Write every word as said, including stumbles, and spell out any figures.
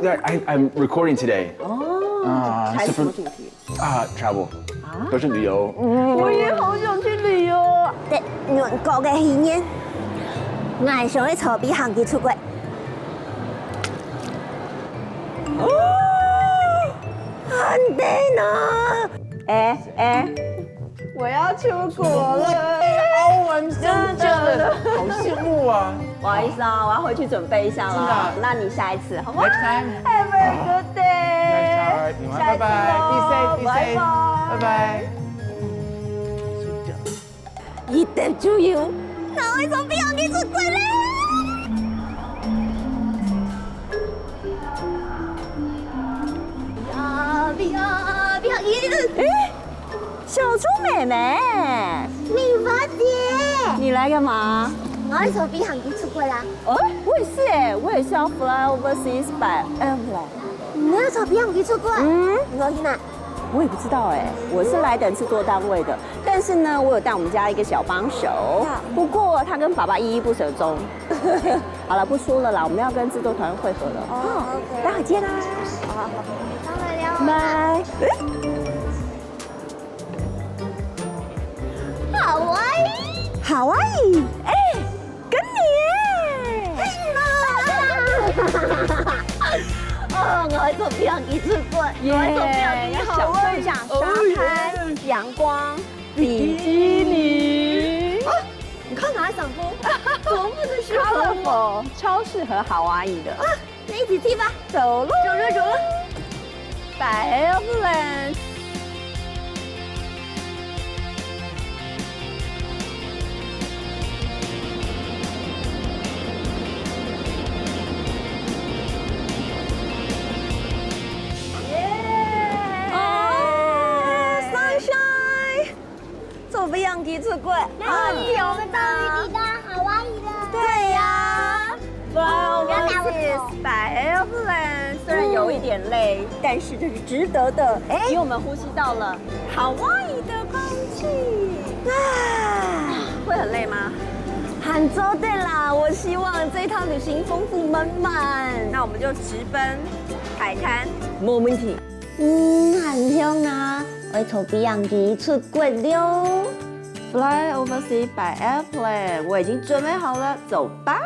Yeah, I, I'm recording today. 哦，啊，谈什么主题？啊，travel，啊，都是旅游。我也好想去旅游。在英国个一年，我想要坐飞行机出国。哦，很赞呢！哎哎，我要出国了。 Oh, I'm so jealous，好羡慕啊！不好意思啊，我要回去准备一下了。真的啊那你下一次好吗 Next time. Have a good day。 Next time，拜拜，be safe，be safe，拜拜。一等就有，那我从不要你出国嘞。啊，不要，不要，一直哎，小猪妹妹，米华姐，你来干嘛？我要坐飞行机出国啦。哦，我也是哎，我也是要 fly overseas by airplane。你要坐飞行机出国？嗯，你要去哪？我也不知道哎，我是来等制作单位的，但是呢，我有带我们家一个小帮手，不过他跟爸爸依依不舍中。好了，不说了啦，我们要跟制作团队会合了。哦，OK。待会见啦，好好好，上来聊。拜。好玩。夏威夷，哎，跟你耶。哦，我要坐飞行机出国，我要坐飞行机，享受一下沙滩、阳光、比基尼。你看哪一场风？多么的适合我。 超适合夏威夷的。那一起去吧。走喽，走了走了。拜拜。哦，sunshine，坐飞行机出国。那你我们终于抵达夏威夷了。对呀，Fly overseas by airplane，虽然有一点累，但是这是值得的，因为我们呼吸到了夏威夷的空气。啊，会很累吗？很做得啦，我希望这一趟旅行丰富满满。那我们就直奔海滩。没问题。嗯，很香啊，我坐飞行机出国了。Fly overseas by airplane，我已经准备好了，走吧。